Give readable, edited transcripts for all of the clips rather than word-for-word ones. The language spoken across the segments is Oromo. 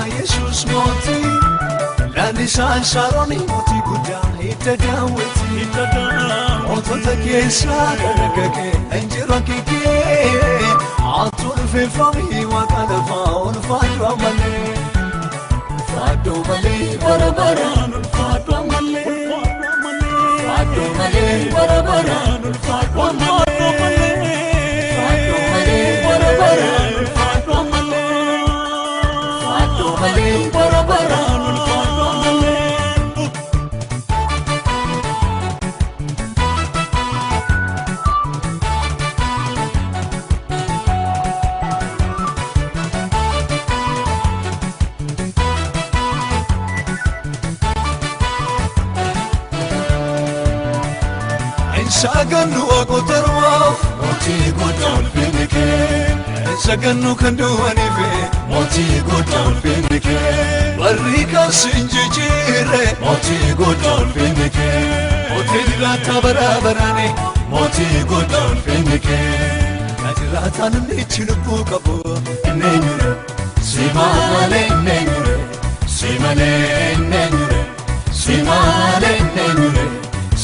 Yaa Yesuus mootii lalisaan Shaaroon mootii guddaa hidda Daawiti. Mootota keessaa kan akka kee hin jiru akka kee. Ati ulfeeffamii waaqa lafaa ulfaadhu ammallee. Ulfaadhu malee bara baraan ulfaadhu ammallee. Ulfaadhu malee bara baraan ulfaadhu ammallee. Ulfaadhu malee bara baraan ulfaadhu ammallee. Ulfaadhu malee bara baraan ulfaadhu ammallee. Sagannu waaqota ormaaf mootii guddaa ulfinni kee. Sagannu kan du'aniif mootii guddaa ulfinni kee. Barri kan sin jijjiirre mootii guddaa ulfinni kee. Mootii jiraataa bara baraani mootii guddaa ulfinni kee. Yaa jiraataa namni ichi lubbuu qabu inni eenyure si malee inni eenyure si malee inni eenyure si malee inni eenyure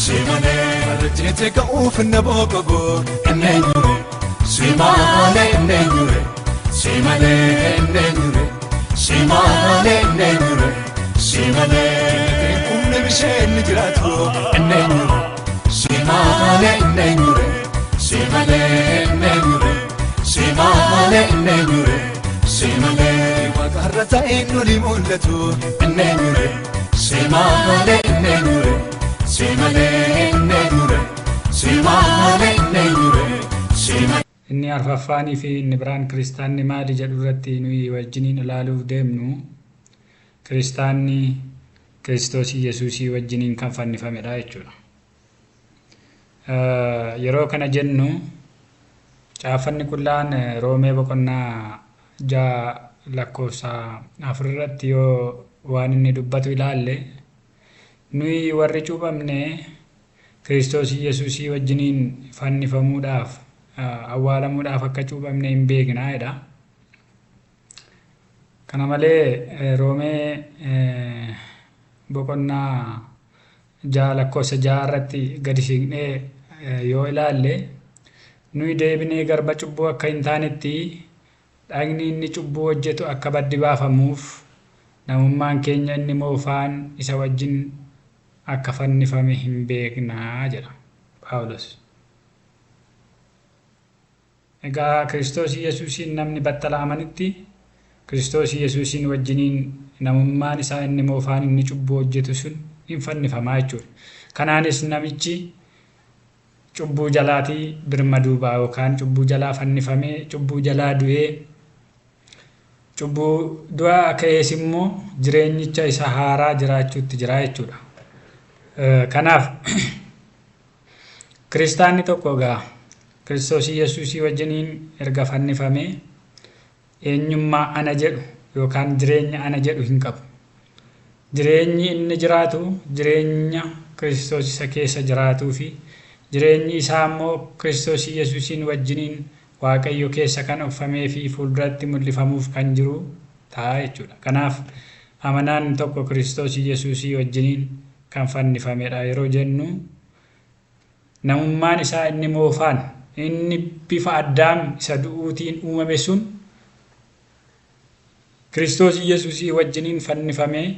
si malee. Barreessite ka'uuf na booqabu inni eenyure si malee inni eenyure si malee inni eenyure si malee inni eenyure si malee. Humna bisheen ni jiraatu inni eenyure si malee inni eenyure si malee inni eenyure si malee inni eenyure si malee. Waaqarra taa'een noli mul'atu inni eenyure si malee inni eenyure si malee inni eenyure si malee inni eenyure si malee. Inni arfaffaanii fi inni biraan kiristaanni maali jedhu irratti nuyi wajjiniin ilaaluuf deemnu kiristaanni Kiristoos Yesuusii wajjiniin kan fannifamedha jechuudha. Yeroo kana jennu caaffanni qullaan Roomee boqonnaa 6 lakkoofsa 4 irratti yoo waan inni dubbatu ilaalle, nuyi warri cuuphamne Kiristoos Yesuusii wajjiniin fannifamuudhaaf awwaalamuudhaaf akka cuuphamne hin beekna jedha. Kana malee Roomee boqonnaa 6 lakkoofsa 6 irratti gadi siqnee yoo ilaalle, nuyi deebinee garba cubbuu akka hin taanetti dhagni inni cubbuu hojjetu akka baddi baafamuuf namummaan keenya inni moofaan isa wajjin akka fannifame hin beekna jedha Phaawulos. Egaa Kiristoos Yesuusiin namni battala amanitti Kiristoos Yesuusiin wajjiniin namummaan isaa inni moofaan inni cubbuu hojjetu sun hin fannifamaa jechuudha. Kanaanis namichi cubbuu jalaatii birmaduu ba'a yookaan cubbuu jalaa fannifamee cubbuu jalaa du'ee cubbuu du'aa ka'ees immoo jireenyicha isa haaraa jiraachuutti jira jechuudha. Kanaaf kiristaanni tokko egaa Kiristoos Yesuusii wajjiniin erga fannifamee eenyummaa ana jedhu yookaan jireenya ana jedhu hin qabu. Jireenyi inni jiraatu jireenya Kiristoos isa keessa jiraatuu fi jireenyi isaa immoo Kiristoos Yesuusiin wajjiniin Waaqayyo keessa kan uffamee fi fuulduratti mul'ifamuuf kan jiru ta'a jechuudha. Kanaaf amanaan tokko Kiristoos Yesuusii wajjiniin kan fannifamedha yeroo jennu, namummaan isaa inni moofaan inni bifa Addaam isa du'uutiin uumame sun Kiristoos Yesuusii wajjiniin fannifamee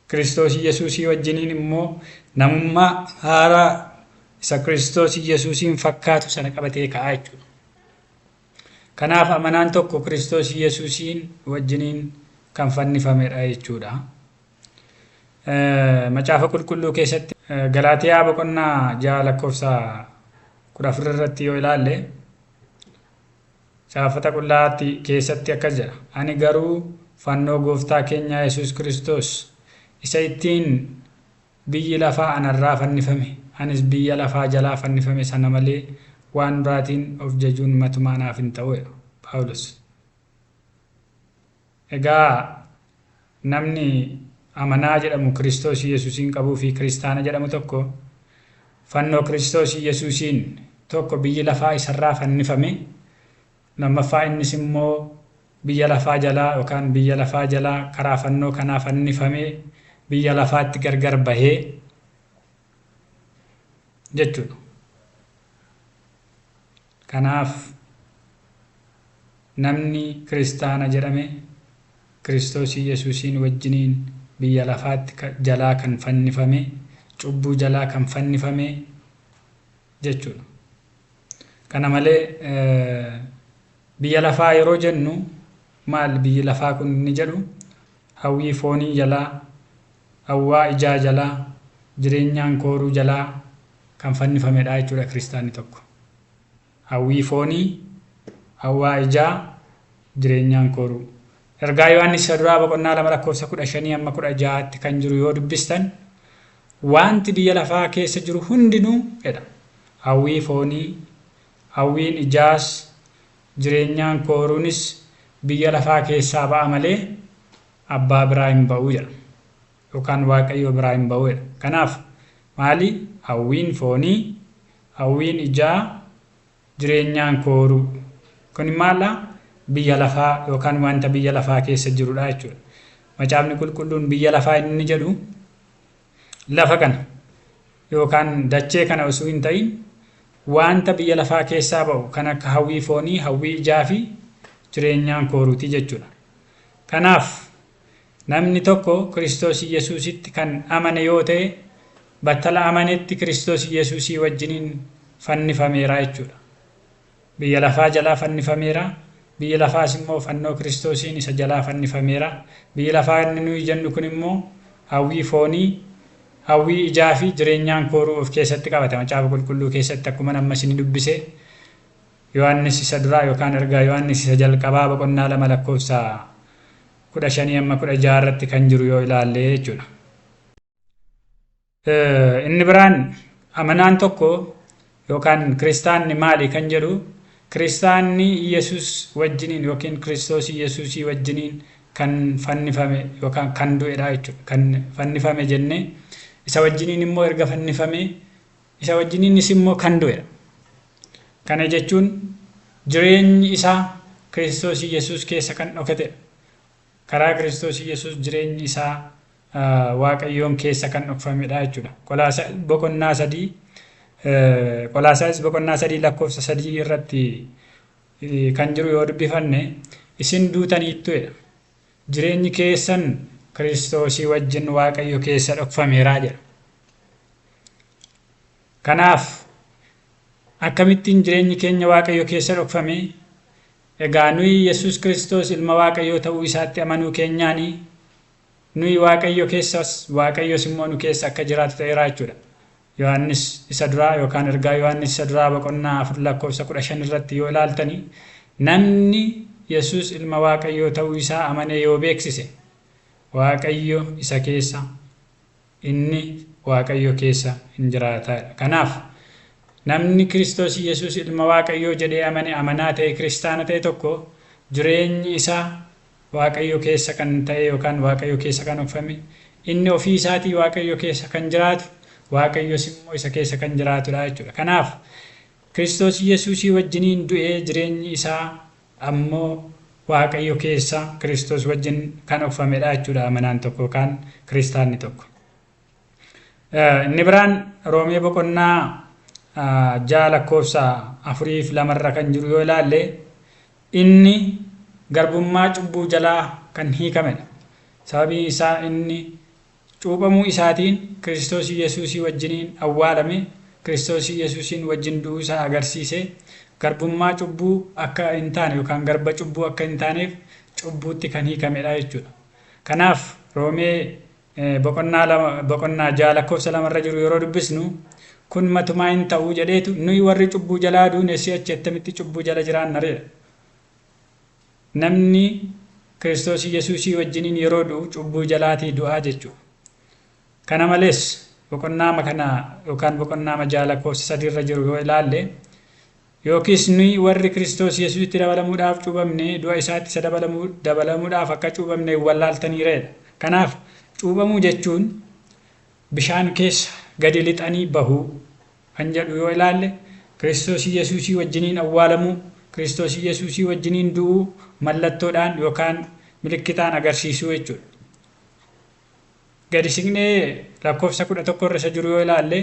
Kiristoos Yesuusii wajjiniin immoo namummaa haaraa isa Kiristoos Yesuusiin fakkaatu sana qabatee ka'a jechuudha. Kanaaf amanaan tokko Kiristoos Yesuusiin wajjiniin kan fannifamedha jechuudha. Macaafa Qulqulluu keessatti Galaatiyaa boqonnaa 6 lakkoofsa 14 irratti yoo ilaalle, Caaffata Qullaa'aatti keessatti akkas jedha, Ani garuu fannoo Gooftaa keenyaa Yesuus Kiristoos isa ittiin biyyi lafaa ana irraa fannifame, anis biyya lafaa jalaa fannifame sana malee waan biraatiin of jajuun matumaa naaf hin ta'u jedha Phaawulos. Egaa namni amanaa jedhamu Kiristoos Yesuusiin qabuu fi kiristaana jedhamu tokko fannoo Kiristoos Yesuusiin tokko biyyi lafaa isarraa fannifame, lammaffaa innis immoo biyya lafaa jalaa yookaan biyya lafaa jalaa karaa fannoo kanaa fannifamee biyya lafaatti gargar bahee jechuudha. Kanaaf namni kiristaana jedhame Kiristoos Yesuusiin wajjiniin biyya lafaatti jalaa kan fannifame, cubbuu jalaa kan fannifame jechuudha. Kana malee biyya lafaa yeroo jennu maal biyyi lafaa kun inni jedhu hawwii foonii jalaa, hawwaa ijaa jalaa, jireenyaan kooruu jalaa kan fannifamedha jechuudha kiristaanni tokko. Hawwii foonii, hawwaa ijaa, jireenyaan kooruu. Ergaa Yohaannis isa duraa boqonnaa 2 lakkoofsa 15 hamma 16tti kan jiru yoo dubbistan wanti biyya lafaa keessa jiru hundinuu jedha. Hawwii foonii, hawwiin ijaas, jireenyaan kooruunis biyya lafaa keessaa ba'a malee abbaa biraa hin ba'uu jedha. Yookaan Waaqayyo biraa hin ba'uu jedha. Kanaaf maali? Hawwiin foonii, hawwiin ijaa, jireenyaan kooruu. Kun maala? Biyya lafaa yookaan wanta biyya lafaa keessa jirudha jechuudha. Macaafni qulqulluun biyya lafaa inni jedhu lafa kana yookaan dachee kana osoo hin ta'in wanta biyya lafaa keessaa ba'u kan akka hawwii foonii, hawwii ijaa fi jireenyaan kooruuti jechuudha. Kanaaf namni tokko Kiristoos Yesuusitti kan amane yoo ta'e battala amanetti Kiristoos Yesuusii wajjiniin fannifameera jechuudha. Biyya lafaa jalaa fannifameera. Biyyi lafaas immoo fannoo Kiristoosiin isa jalaa fannifameera. Biyyi lafaa inni nuyi jennu kun immoo hawwii foonii, hawwii ijaa fi jireenyaan kooruu of keessatti qabata. Macaafa qulqulluu keessatti akkuma amma isin dubbise Yohaannis isa duraa yookaan ergaa Yohaannis isa jalqabaa boqonnaa 2 lakkoofsa 15 amma 16 irratti kan jiru yoo ilaalle jechuudha. Inni biraan amanaan tokko yookaan kiristaanni maali kan jedhu kiristaanni Yesuus wajjiniin yookiin Kiristoos Yesuusii wajjiniin kan fannifame yookaan kan du'edha jechuudha. Kan fannifame jennee isa wajjiniin immoo erga fannifame isa wajjiniinis immoo kan du'edha. Kana jechuun jireenyi isaa Kiristoos Yesuus keessa kan dhokatedha. Karaa Kiristoos Yesuus jireenyi isaa Waaqayyoon keessa kan dhokfamedha jechuudha. Qolaasaayis boqonnaa 3 Qolaasaayis boqonnaa 3 lakkoofsa 3 irratti kan jiru yoo dubbifanne isin duutaniittu jedha. Jireenyi keessan Kiristoosii wajjin Waaqayyo keessa dhokfameera jedha. Kanaaf akkamittiin jireenyi keenya Waaqayyo keessa dhokfame? Egaa nuyi Yesuus Kiristoos ilma Waaqayyoo ta'uu isaatti amanuu keenyaani nuyi Waaqayyo keessas Waaqayyos immoo nu keessa akka jiraatu ta'eera jechuudha. Yohaannis isa duraa yookaan ergaa Yohaannis isa duraa boqonnaa 4 lakkoofsa 15 irratti yoo ilaaltani namni Yesuus ilma Waaqayyoo ta'uu isaa amanee yoo beeksise Waaqayyo isa keessa inni Waaqayyo keessa hin jiraata. Kanaaf namni Kiristoos Yesuus ilma Waaqayyoo jedhee amane amanaa ta'e kiristaana ta'e tokko jireenyi isaa Waaqayyo keessa kan ta'e yookaan Waaqayyo keessa kan dhokfame inni ofii isaatii Waaqayyo keessa kan jiraatu Waaqayyos immoo isa keessa kan jiraatudha jechuudha. Kanaaf Kiristoos Yesuusii wajjiniin du'ee jireenyi isaa ammoo Waaqayyo keessa Kiristoos wajjin kan dhokfamedha jechuudha amanaan tokko yookaan kiristaanni tokko. Inni biraan Roomee boqonnaa 6 lakkoofsa 4 fi 2 irra kan jiru yoo ilaalle inni garbummaa cubbuu jalaa kan hiikamedha. Sababiin isaa inni cuuphamuu isaatiin Kiristoos Yesuusii wajjiniin awwaalame, Kiristoos Yesuusiin wajjin du'uu isaa agarsiise, garbummaa cubbuu akka hin taane yookaan garba cubbuu akka hin taaneef cubbuutti kan hiikamedha jechuudha. Kanaaf Roomee boqonnaa 2 boqonnaa 6 lakkoofsa 2 irra jiru yeroo dubbisnu kun matumaa hin ta'u jedheetu nuyi warri cubbuu jalaa duune si'achi attamitti cubbuu jala jiraanna jedha. Namni Kiristoos Yesuusii wajjiniin yeroo du'u cubbuu jalaatii du'aa jechuudha. Kana malees boqonnaama kana yookaan boqonnaama 6 lakkoofsa 3 irra jiru yoo ilaalle yookiis nuyi warri Kiristoos Yesuusitti dabalamuudhaaf cuuphamne du'a isaatti isa dabalamuudhaaf akka cuuphamne hin wallaaltaniireedha. Kanaaf cuuphamuu jechuun bishaan keessa gadi lixanii bahuu kan jedhu yoo ilaalle Kiristoos Yesuusii wajjiniin awwaalamuu, Kiristoos Yesuusii wajjiniin du'uu mallattoodhaan yookaan milikkitaan agarsiisuu jechuudha. Gadi siqnee lakkoofsa 11 irra isa jiru yoo ilaalle,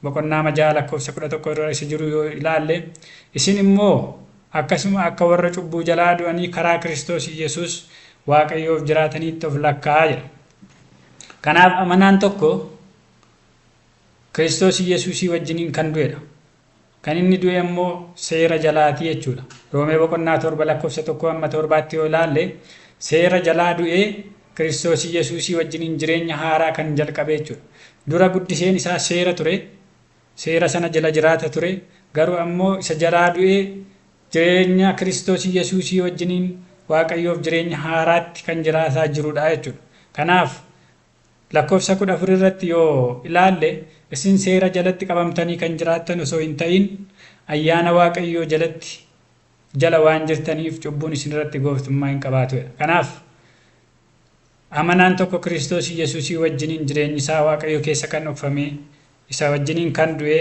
boqonnaa 6 lakkoofsa 11 irra isa jiru yoo ilaalle, isin immoo akkasuma akka warra cubbuu jalaa du'anii karaa Kiristoos Yesuus Waaqayyoof jiraataniitti of lakkaa'aa jedha. Kanaaf amanaan tokko Kiristoos Yesuusii wajjiniin kan du'edha. Kan inni du'e immoo seera jalaatii jechuudha. Roomee boqonnaa 7 lakkoofsa 1 amma 7tti yoo ilaalle, seera jalaa du'ee Kiristoos Yesuusii wajjiniin jireenya haaraa kan jalqabe jechuudha. Dura guddiseen isaa seera ture. Seera sana jala jiraata ture. Garuu ammoo isa jalaa du'ee jireenya Kiristoos Yesuusii wajjiniin Waaqayyoof jireenya haaraatti kan jiraataa jirudha jechuudha. Kanaaf lakkoofsa 14 irratti yoo ilaalle, isin seera jalatti qabamtanii kan jiraattan osoo hin ta'in ayyaana Waaqayyoo jalatti jala waan jirtaniif cubbuun isin irratti gooftummaa hin qabaatudha. Kanaaf amanaan tokko Kiristoos Yesuusii wajjiniin jireenyi isaa Waaqayyo keessa kan dhokfame, isa wajjiniin kan du'e,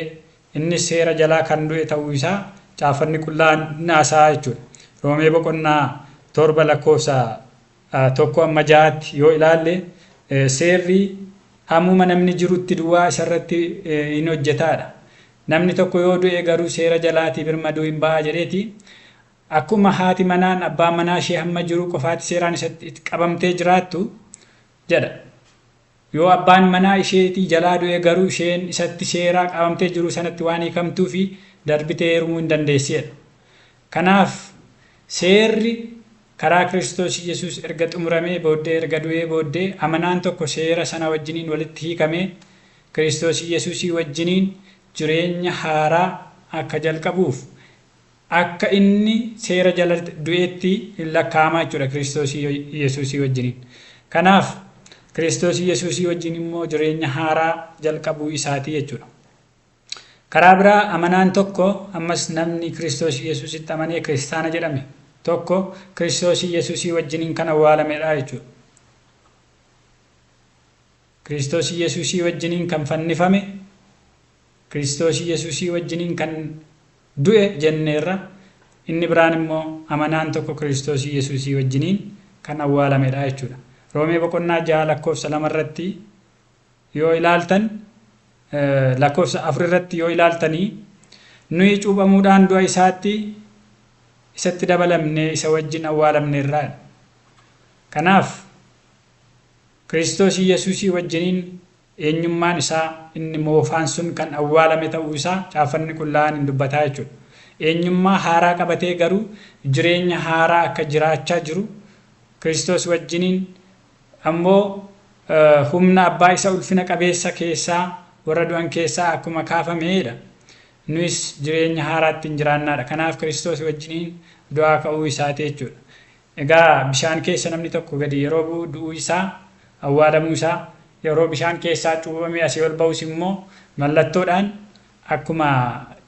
innis seera jalaa kan du'e ta'uu isaa caafanni qullaan haasa'a jechuudha. Roomee boqonnaa 7 lakkoofsa 1 amma 6tti yoo ilaalle, seerri hammuma namni jirutti duwwaa isarratti hin hojjetaadha. Namni tokko yoo du'e garuu seera jalaatii birmaduu hin ba'a jedheeti. Akkuma haati manaan abbaa manaa ishee hamma jiru qofaatti seeraan isatti qabamtee jiraattu jedha. Yoo abbaan manaa isheetii jalaa du'e garuu isheen isatti seeraa qabamtee jiru sanatti waan hiikamtuu fi darbitee heerumuu hin dandeessedha. Kanaaf seerri karaa Kiristoos Yesuus erga xumuramee booddee, erga du'ee booddee, amanaan tokko seera sana wajjiniin walitti hiikamee Kiristoos Yesuusii wajjiniin jireenya haaraa akka jalqabuuf akka inni seera jala du'eetti hin lakkaa'amaa jechuudha Kiristoos Yesuusii wajjiniin. Kanaaf Kiristoos Yesuusii wajjin immoo jireenya haaraa jalqabuu isaatii jechuudha. Karaa biraa amanaan tokko, ammas namni Kiristoos Yesuusitti amanee kiristaana jedhame tokko, Kiristoos Yesuusii wajjiniin kan awwaalamedha jechuudha. Kiristoos Yesuusii wajjiniin kan fannifame, Kiristoos Yesuusii wajjiniin kan du'e jenneerra. Inni biraan immoo amanaan tokko Kiristoos Yesuusii wajjiniin kan awwaalamedha jechuudha. Roomee boqonnaa 6 lakkoofsa 2 irratti yoo ilaaltan, lakkoofsa 4 irratti yoo ilaaltanii, nuyi cuuphamuudhaan du'a isaatti isatti dabalamnee isa wajjin awwaalamneerraa. Kanaaf Kiristoos Yesuusii wajjiniin eenyummaan isaa inni moofaan sun kan awwaalame ta'uu isaa caafanni qullaa'aan hin dubbataa jechuudha. Eenyummaa haaraa qabatee garuu jireenya haaraa akka jiraachaa jiru, Kiristoos wajjiniin ammoo humna abbaa isa ulfina qabeessa keessaa warra du'an keessaa akkuma kaafameedha. Nuyis jireenya haaraatti hin jiraannaadha. Kanaaf Kiristoos wajjiniin du'aa ka'uu isaati jechuudha. Egaa bishaan keessa namni tokko gadi yeroo bu'u du'uu isaa, awwaalamuu isaa, yeroo bishaan keessaa cuuphamee asii ol ba'us immoo mallattoodhaan akkuma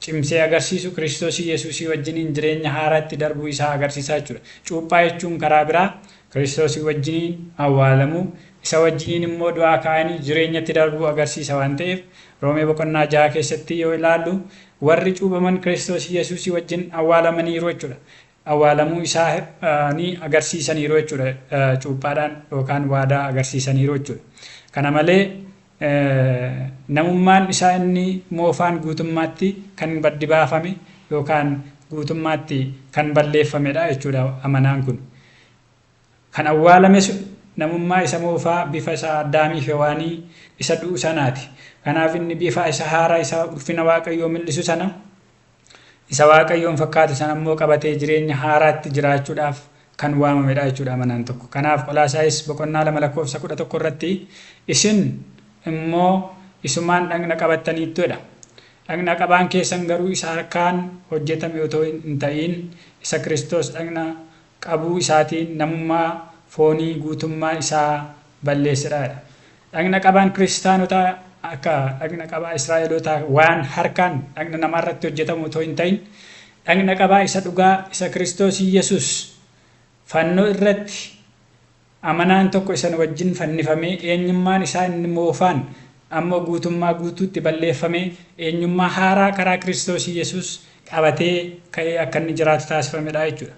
cimsee agarsiisu Kiristoos Yesuusii wajjiniin jireenya haaraatti darbuu isaa agarsiisaa jechuudha. Cuuphaa jechuun karaa biraa Kiristoosii wajjiniin awwaalamuu, isa wajjiniin immoo du'aa ka'anii jireenyatti darbuu agarsiisa waan ta'eef, Roomee boqonnaa 6 keessatti yoo ilaallu warri cuuphaman Kiristoos Yesuusii wajjin awwaalamaniiru jechuudha. Awwaalamuu isaa ni agarsiisaniiru jechuudha, cuuphaadhaan yookaan waadaa agarsiisaniiru jechuudha. Kana malee namummaan isaa inni moofaan guutummaatti kan baddi baafame yookaan guutummaatti kan balleeffamedha jechuudha amanaan kun. Kan awwaalame sun namummaa isa moofaa bifa isaa Addaamii fi Hewaanii isa du'u sanaati. Kanaaf inni bifa isa haaraa isa ulfina Waaqayyoo mul'isu sana, isa Waaqayyoon fakkaatu sana immoo qabatee jireenya haaraatti jiraachuudhaaf kan waamamedha jechuudha amanaan tokko. Kanaaf Qolaasaayis boqonnaa 2 lakkoofsa 11 irratti isin immoo isumaan dhagna qabattaniittuedha. Dhagna qabaan keessan garuu isa harkaan hojjetame otoo hin ta'iin isa Kiristoos dhagna qabuu isaatiin namummaa foonii guutummaa isaa balleessedha jedha. Dhagna qabaan kiristaanotaa akka dhagna qabaa Israa'elootaa waan harkaan dhagna namaarratti hojjetamu otoo hin ta'in, dhagna qabaa isa dhugaa isa Kiristoos Yesuus fannoo irratti amanaan tokko isan wajjin fannifamee, eenyummaan isaa inni moofaan ammoo guutummaa guutuutti balleeffamee, eenyummaa haaraa karaa Kiristoos Yesuus qabatee ka'ee akka inni jiraatu taasifamedha jechuudha.